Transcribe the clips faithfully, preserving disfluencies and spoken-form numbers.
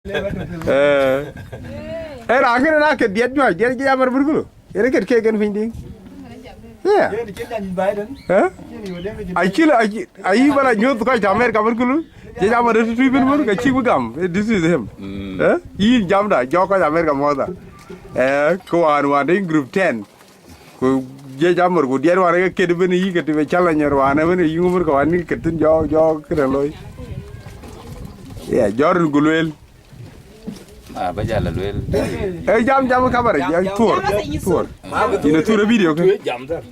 Eh. Eh, raan kënë na ke diɛt juac, diɛt jiëc amär bïr kulu. Yen ket kek en piny diŋ. Yeah. Eh? Acï lë, acï, ayï bala nyuɔ̈th kɔc tɔ̈ America bïr kulu. Jiëc amär ë tui bïn bïr, ka cïk bï gam. Eh, this is him. Eh? Yïn jamda, jɔ kɔc America mɔ̈ɔ̈th. Eh, kë wään wään de group ten. Ku jiëc amär ku diɛt wään ke ket bïn yï ke tï bï challenge wään ëbën yï ŋumër ke wään ni ket thïn jɔ, jɔ këdë looi. Yeah, jɔ rin ku lueel. Ma ba jal luel. Eh, jam, jam coverage, jam, jam, thuɔ̈r, jam, thuɔ̈r. Yïn ë thuɔ̈r ë video kë. Jam thar.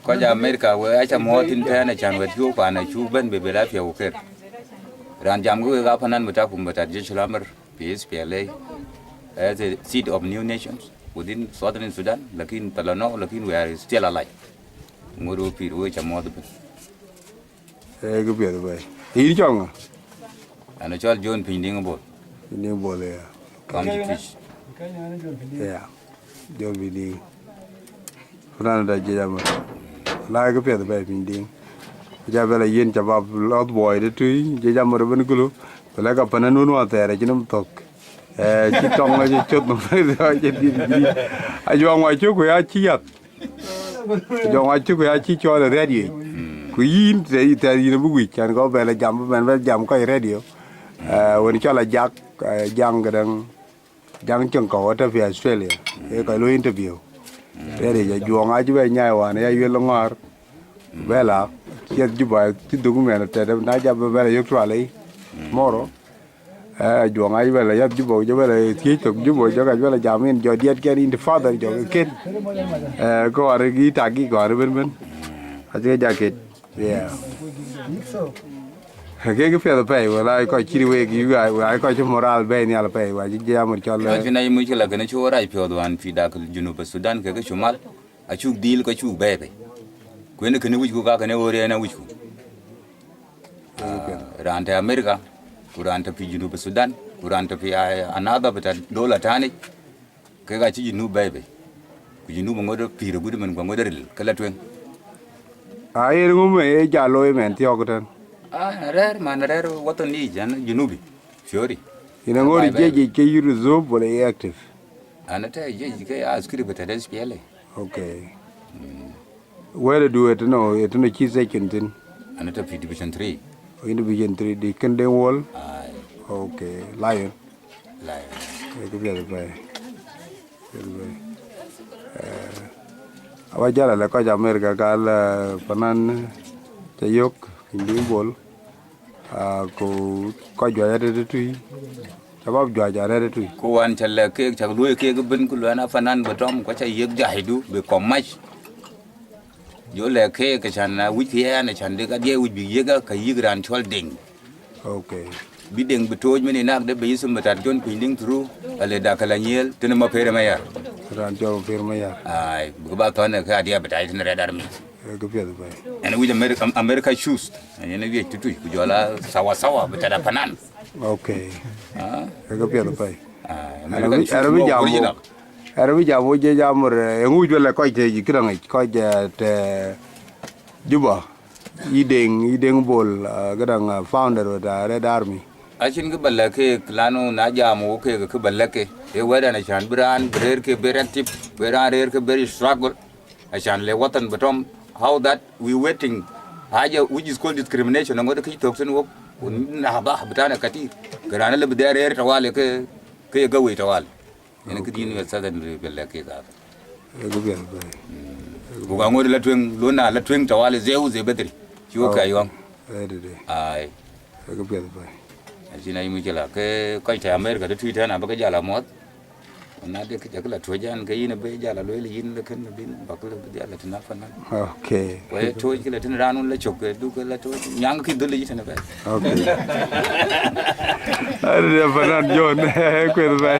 Kɔc America we aca mɔ̈ɔ̈th thïn tɛ̈ɛ̈n, acan wɛ̈t cuk paan acuk bɛ̈n bï bɛ̈n apiɛth ku kër. Raan jam kë wek apanan bï tak kum bï tak jiëc amär, P S P L A, as a seat of new nations within Southern Sudan, lakin tala no, lakin we are still alive. Ŋuɔ̈t we pïïr we ca mɔ̈ɔ̈th bï. Eh, kë piɛth bɛ̈i. Yïn cɔl ŋa? An cɔl John Piny Diŋ Bol. Piny Diŋ Bol, yeah. County Twic. Yeah. John Piny Diŋ. Kuna da jiëc amär. La kë piɛth bɛ̈i Piny Diŋ. Ja bɛ̈ la yïn ca bap lɔ̈th buɔi de tui, jiëc amär ëbën kulu. Bï la ka panan wun wään thɛɛr acïn nɔm thök. Eh, cï tɔŋ acï cöt nɔm, acï dït dït. Ajuɔŋ wa cök ku ya cï yath. Jɔŋ acï ku ya cï cɔl ë radio yic. Ku yïn tɛ̈, tɛ̈ yïn abï wïc, can kɔ̈u bɛ̈n la jam, bï bɛ̈n bɛ̈n jam kɔc radio. Eh, wën cɔl Ajak, eh, Jaŋ këdäŋ, Jaŋ Cieŋkɔ̈u atɔ̈ fi Australia. Ee kɔc luɔi interview. Radio yic, Ajuɔŋ acï bɛ nyai wään, ya yuel ŋɔ̈ɔ̈r. Bɛ la, ciɛth Juba, cï dhuk mɛn tɛ̈dë, na jam bï bɛ la yök tual yic. Moro. Eh, Ajuɔŋ acï bɛ la yäth Juba, jɔ bɛ la thiëc thok Juba, jɔ ka bɛ la jam yen, jɔ diɛt kɛn in the father, jɔ ke ken. Eh, kɔɔr yï tak yï kɔɔr ëbën bën. Acï ke ja ket. Yeah. Ke kë piɛth apɛi, wala kɔc cït wek, yï, wala kɔc cï moral bɛ̈i nhial apɛi, wa cï jam cɔl, eh. Acïn ayï muckila kënë cï wɔ rac piɔ̈ɔ̈th wään fi dakil Junub Sudan kekë Cumal. Acuk dhil ke cuk bɛ̈ɛ̈i bei. Ku yen kënë wïcku ka kënë ɣööt yen awïcku. Ah, raan tɔ̈ America, ku raan tɔ̈ fi Junub Sudan, ku raan tɔ̈ fi, ah, another bita dola tani, kek acï Junub bɛ̈ɛ̈i bei. Ku Junub aŋot pïïr agut ëmën ku aŋot ril, ke la tueŋ. Ah, yen ŋö mën ee ja looi mɛn thiɔ̈k tën? Ah, rɛ̈ɛ̈r man rɛ̈ɛ̈r watan yic an Junubi, fiori. Yïn aŋot jiëc yic ke yï reserve wala yï active? An atɔ̈ jiëc ke askiri bita S P L A. Okay. Mm. Where do it know? It know chi section thïn. An atɔ̈ fi Division three. Oh, in Division three, di kënden wol? Ai. Okay, Lion. Lion. Eh, kë piɛth apɛi. Piɛth apɛi. Eh, awa jal alɛ kɔc America ka la panan ca yök, Piny Diŋ Bol. Ah, ku kɔc juac arɛ̈t ë tui. Shabab juac arɛ̈t ë tui. Ku wään ca lɛ̈k keek, ca luɔ̈i keek ëbën, ku luɛn apanan bï tɔm, ku ca yiëk jahdu, bï kɔm mac. Jɔ lɛ̈k keek, acan na wïc kë yɛn, acan dek adhiɛ wïc bï yiëk, ka yïk raan cɔl Deŋ. Okay. Bï Deŋ bï tooc mën ë nak de bï yï thum bï tat John Piny Diŋ through, ale dak la nyiël, tënë ma per ma yar. Raan cɔl ma per ma yar. Ai, bï ba thɔn ke adhiɛ bï tat tënë Red Army. Eh, kë piɛth apɛi. Ɛn wïc America, Am-, America choose. Ɛn yen wiëc tutui, ku jɔla sawa sawa, bï tat apanan. Okay. Ah. Ee kë piɛth apɛi. Ah, American shoes, Arabi jam original. Arabi jam wo jiëc amär, eh, ŋuc wala kɔc tɛ̈ yï këdäŋ yic, kɔc, eh, tɛ̈ Juba. Yï Deŋ, yï Deŋ Bol, eh, këdäŋ, eh, founder with, eh, Red Army. Acïn kë ba lɛ̈k keek, lanu na jam wo keek kë ba lɛ̈k ke. Ee wɛ̈t ɛn acan bï raan bï rëër ke very active, bï raan rëër ke very struggle. Acan le watan bï tɔm, how that we waiting, haja which is called discrimination, aŋot kë cï thök thïn wok, na haba bitana katir. Ke raan le bï dhɛɛr rëër tawali ke, ke ye gawei tawali. Yen kë din wek Southern bï lɛ̈k kek aka. Ee kë piɛth apɛi. Ku ka ŋot la tueŋ, lo na la tueŋ tawali zeu ze bedri. Ci wok ka yuaŋ. Ee dede. Ai. Ee kë piɛth apɛi. Acïn ayï muckila ke kɔc tɔ̈ America tëtui tɛ̈n abï ke jal amuɔ̈th. Na de kë jɔkï la tuɔ̈c ɛn ke yïn abï jal alueel yïn le kën bïn bäk le bï dhial la tïn apanan. Okay. Ku ye tuɔ̈c kë la tïn raan wun la cök ke duk ke la tuɔ̈c. Nyaŋ kï dhöl yic tënë bɛ̈. Okay. Ade apanan John, kueth bɛ̈.